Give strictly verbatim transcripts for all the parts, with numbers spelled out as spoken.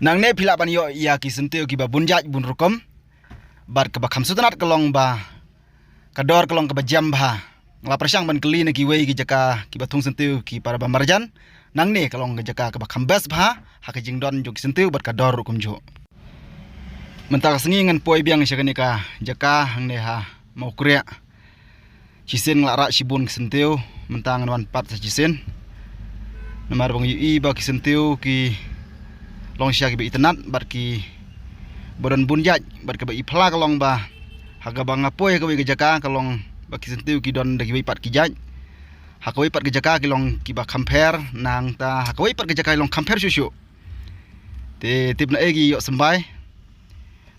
Nangne phi lah ban ïoh ïa ki syntiew kiba bun jait bun rukom. Bad kaba kham sngewtynnat ka long ba ka dor ka long kaba jem bha. Nga la pyrshang ban kylli na kiwei ki jaka kiba thung syntiew ki para ba marjan. Nangne ka long ka jaka kaba kham best bha ha ka jingdon jong ki syntiew bad ka dor ruh kumjuh. Mynta ka sngi ngan poi biang sha kane ka jaka hangne ha Mawkriah. Shisien nga la rah shibun ki syntiew, mynta ngan wan pat sa shisien. Namar ba nga ïohi ba ki syntiew ki long shisha kiba itynnat bad kiba don bun jait, bad kaba i phla ka long ba ha kaba nga poi ha kawei ka jaka ka long ba ki syntiew ki don da kiwei pat ki jait. Ha kawei pat ka jaka ki long kiba kham pher, nangta ha kawei pat ka jaka ki long kham pher shuh shuh. Te tip na ei ki ïoh symbai.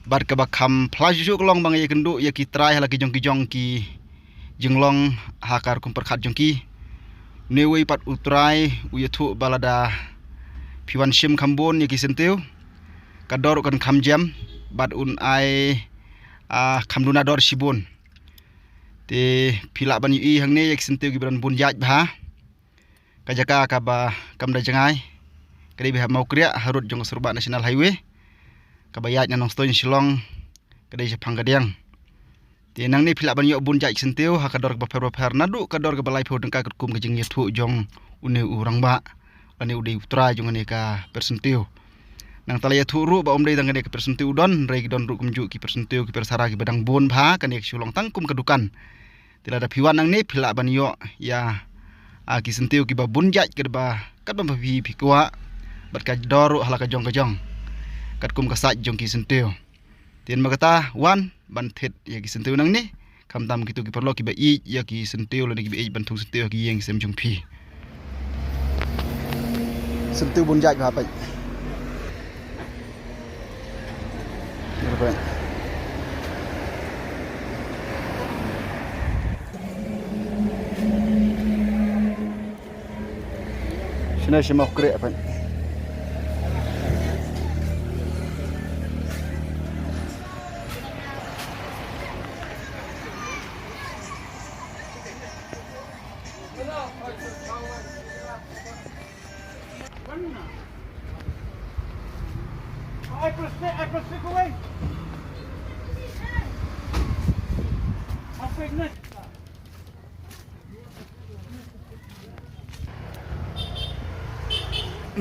Bad kaba kham phla shuh shuh ka long ba nga ïakynduh ïa ki trai ha la ki jong ki jong ki jinglong ha ka rukom pyrkhat jong ki. Une uwei pat u trai u ïathuh ba lada phi wan shim kham bun ïa ki syntiew, ka dor ruh kan kham jem bad un ai, ah, kham duna dor shibun. Te phi lah ban ïohi hangne ïa ki syntiew kiba don bun jait bha. Ka jaka kaba kam da jngai ka dei beit ha Mawkriah, harud jong ka syrba National Highway kaba ïaid na Nongstoiñ Shillong, ka dei shaphang ka diang. Te nangne phi lah ban ïoh bun jait ki syntiew ha ka dor kaba pher bapher, naduh ka dor kaba laiphew tyngka katkum ka jingïathuh jong une u rangbah lane u dei u trai jong kane ka per syntiew. Nangta la ïathuh ruh ba ym dei tang kane ka per syntiew u don, hynrei ki don ruh kumjuh ki per syntiew ki per sara kiba dang bun bha, kane ka shu long tang kum ka dukan. Te lada phi wan nangne phi lah ban ïoh ïa, ah, ki syntiew kiba bun jait katba, katba phi, phi kwah. Bad ka dor ruh ha la ka jong ka jong katkum ka sait jong ki syntiew. Te namar kata wan ban thied ïa ki syntiew nangne. Khamtam kito ki paralok kiba ïeit ïa ki syntiew lane kiba ïeit ban thung syntiew ha ki ïing ki sem jong phi. Syntiew bun jait bha peit. Shane shi Mawkriah peit.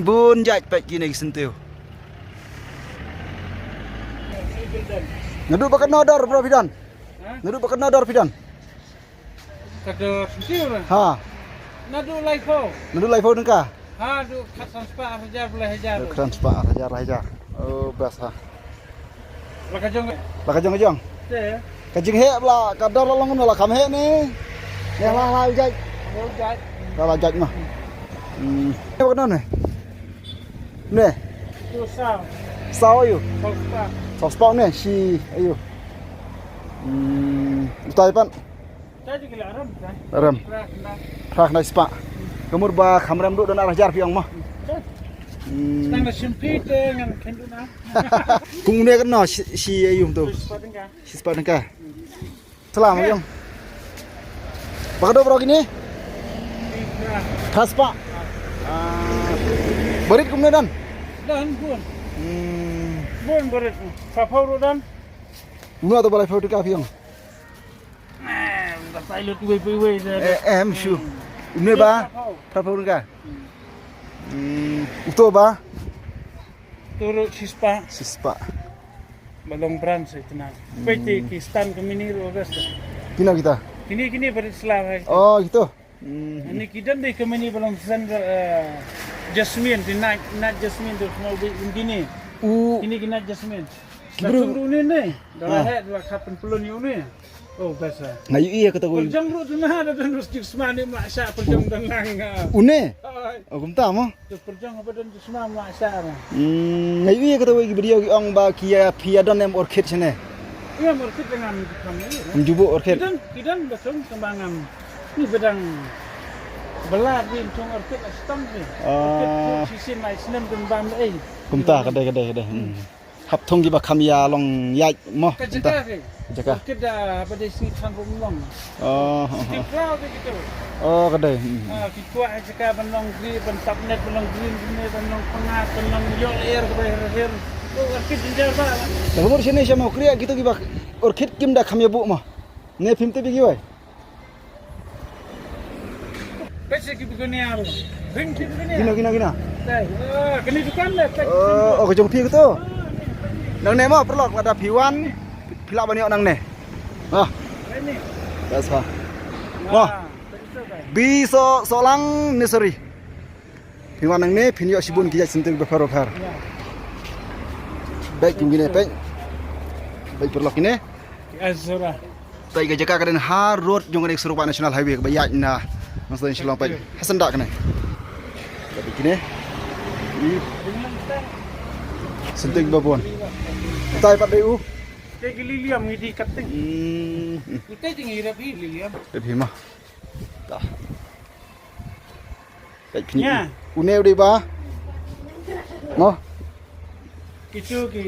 Bun jait peit kine ki syntiew. Naduh ba katno dor bro phi don? Ha? Naduh ba katno dor phi don? Ka dor syntiew ra. Ha. Naduh laiphew. Naduh laiphew tyngka. Ha, duh khatsan spah ar hajar, lai hajar. Duh khatsan spah ar hajar, lai hajar. Oh, best ha. La ka jong. La ka jong ka jong. Te. Ka jingheh ba la ka dor la long kumno, la kham heh ne. Ne la la jait. La jait. La la jait ma. Hmm. Ne ba ka don ne. Ne. Tu saw. Saw aïu? Saw spah. Saw spah ne shi aïu? Hmm, utai pat. Utai te ki la rem, utai. Rem. Phra khyndai. Phra khyndai spah. Ka mut ba kham rem duh don ar hajar phi ong mo. Hmm. Tang da shim phi te ngan kynduh na. Kum ne katno shi, shi aïu to? Shi spah tyngka. Shi spah tyngka. Salam, aïu ong. Ba ka dor bro kine? Phra. Phra spah. Ah. Barit kumne don? Don bun. Hmm. Bun barit. Phra phew ruh don. Kumno to ba laiphew tyngka phi ong? Eh, ba sai lut wei wei wei. Eh, em shu. Hmm. Kumne ba? Phra phew. Phra phew tyngka. Hmm. Hmm. Uto ba? Turut shi spah. Shi spah. Ba long brand sa itna. Hmm. Peit te ki stand ka mini ruh best. Kino kita? Kini, kini barit sla hai. Oh, gitu. Hmm. Ani ki don dei ka mini ba long stand, eh, jasmine, the night, night jasmine tu semua bi kini. U. Kini ki night jasmine. Bro. Satu ni ni. Dah lah, dah lah kapan pelun ni ni. Oh, best ah. Nga ïohi ïa kata kawei. Pyrjong ruh tu na, da don ruh juk sma ni ma sha pyrjong don lang, ah. Une? Ai. Oh, kumta mo? Tu pyrjong apa don juk sma ma sha na. Hmm, nga ïohi ïa kata kawei ki video ki ong ba ki ïa phi ïa don em orchid shane. Ïa em orchid dengan kam ni. Em jubu orchid. Ki don, ki don ba song sembang am. Ni bedang belat ni chung orchid a stom ni. Ah. Orchid tu shisien lai snem dun bam dei. Kumta, kadei, kadei, kadei. Hmm. Ap thong kiba kham ïa long ïaid mo. Ka jaka ke. Jaka. Kida ba dei sngi than rum long. Oh, oh, oh. Ki kwah ke gitu. Oh, ka dei. Hmm. Ah, ki kwah jaka ban long green, ban sapnet, ban long green, green, ban long panga, ban long ïoh air, ka ba her her. Oh, orchid jinjar ba. Lada mur shane sha mo kriah gitu kiba orchid kim da kham ïa buh mo. Ne phim tip ïa ki wai. Peit ki begonia. Ring ki begonia. Kino, kino, kino? Dei. Ah, kini dukan deh, peit. Oh, oh, ka jong phi ka to. Nangne mo, paralok, lada phi wan, phi lah ban ïoh nangne. Ah. Ini. That's fine. Mo. Ah, peit tu, dei. Bi so, Sohlang nursery. Phin wan nangne, phin ïoh shibun ki ïaid syntiew bapher bapher. Ïa. Peit kum kine, peit. Peit paralok kine. Azura. Peit ka jaka ka don ha road jong kane ka surok ba National Highway kaba ïaid na Nongstoiñ Shillong, peit. Ha senda kane. Peit kine. Ih. Syntiew ba bun. Utai pat dei u. Te ki liliam ngi di kat te. Hmm. Utai te ngi rep hi liliam. Rep hi ma. Ta. Peit phin. Ïa. Une u dei ba. Mo. Kitu ki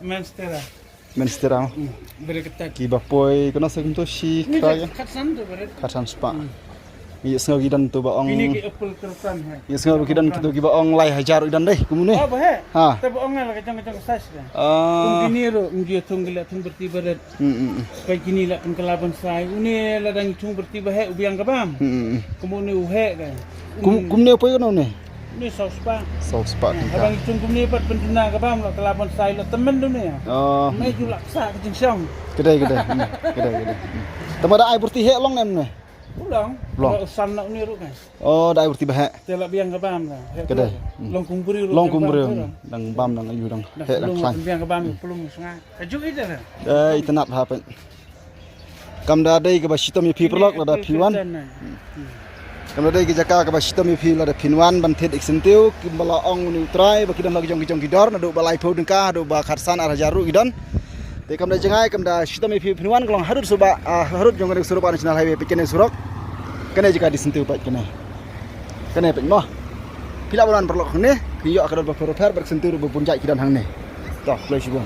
monstera. Monstera. Hmm. Beri ketat. Kiba poi kano sa kumto shi. Ini kra kat, ya. Kat san tu beri. Kat san spah. Hmm. Ïa sngew ki don tu ba ong. Ini ki apple kerukan hai. Ïa sngew ki don kitu kiba ong lai hajar u don dei kumne. Oh, ba he. Ha. Te ba ong la ka jong ka jong size ka. Ah. Kum kini ruh, ym ju thung ki la thung berti barit. Hmm, hmm, hmm. Peit kini la pynkylla bonsai. Une la dang thung berti ba heh u biang ka bam. Hmm, hmm, hmm. Kum une u heh ka. Kum, hmm, kumne u poi kano une? Une saw spah. Saw spah. Hmm, ka bang thung kumne pat pynduna ka bam la kylla bonsai la tymmen dune. Oh. Une ju la ksa ka jingshong. Ka dei, ka dei. Hmm, ka dei, ka dei. Hmm. Tang ba da ai berti heh long ne une? U long. Long. Ba u san na une ruh ka. Oh, da ai berti ba heh. Te la biang ka bam ka. Heh. Ka dei. Hmm. Long kum briew ruh. Long kum briew. Dang bam dang aiu dang heh dang khlaiñ. Biang ka bam plum snga. Ka ju ita la. Eh, itynnad ha peit. Kam da dei kaba shitom ïa phi paralok lada phi wan. Kam da dei ka jaka kaba shitom ïa phi lada phin wan ban thied ïa ki syntiew, kumba la ong une u trai ba ki don la ki jong ki jong ki dor, naduh ba laiphew tyngka haduh ba khatsan ar hajar ruh ki don. Te kam da jngai, kam da shitom ïa phi phin wan ka long harud suba, ah, harud jong kane ka surok ba National Highway, peit kane surok. Kane jaka die syntiew peit kane. Kane peit mo. Phi lah ban wan paralok hangne, phin ïoh ka dor bapher bapher bad ki syntiew ruh ba bun jait ki don hangne. To, khublei shibun.